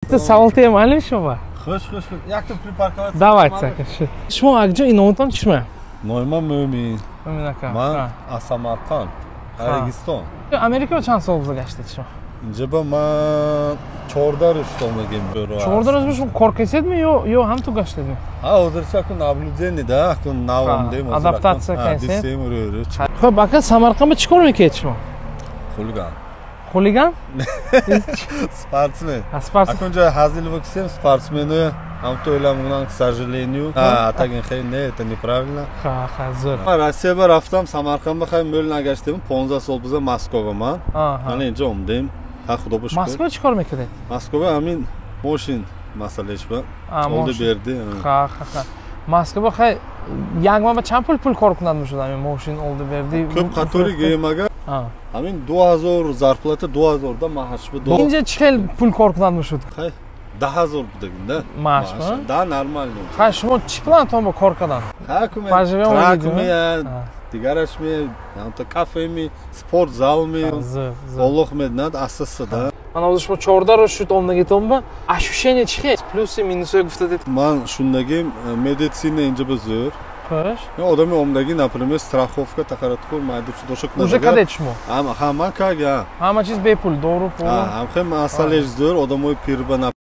Савол тем али шумо? Хуш, хуш, хуш. Якта припарковаться. Давайте. Шумо акҷо иноматон чишма? Номи Мӯмин. Мӯмин ака. Ман аз Самарқанд, Регистон. Америка чанд сол гузаштед шумо? Инҷа ба ман 14 рӯз шудомагим. 14 рӯз шумо кор кардедми ё ҳам ту гаштедми? Ҳа, ҳозирча акун наблюдение да, акун нав омдем. Адаптатсия кардед? Дисем рӯ. Хуб, ака, Самарқанд ба чӣ кор мекардед шумо? Хулиган. Хулиган? Спортсмен. Спортсмен. Акун ҷо ҳазил биксем, спортсмены ҳам то эламунан, к сожалению. А, так хей, не, это неправильно. Ха, ха, зӯр. Россия ба рафтам, Самарқанд ба хай мӯл нагаштем, 15 сол биза Москва ман. Ман инҷо омдем. Ха, худо ба шукр. Москва чӣ кор мекардед? Москва ҳамин мошин масъалааш ба. Олди берди. Ха, ха, ха. Москва хай як моҳ ба чанд пул кор кунад мешуд ҳамин мошин олди берди? Көп қатори гӯем, ҳамин 2000 зарплата, 2000 да мааш ба. Инҷа чӣ хел пул кор кунад мешуд? Хай, 10 000 будагин мааш? Да, нормально. Хай, шумо чӣ планатон бо кор кардан? Трак ми, дигараш ми, кафе ми, спорт зал ми, Оллоҳ медонад, асасада. Ман ҳозир шумо 14 рӯз шуд омдагитон, ба ощущение чӣ хел, плюси минусҳое гуфтадед? Ман шундагим, медицина инҷа ба зӯр. Хуш. Одами омдагӣ, например, страховка тақаратқур майдучи доша. Уже кадед шумо? Ҳама кага. Ҳама чиз бепул, дору пул? Ҳамхел масъалааш зӯр, одамои пирба.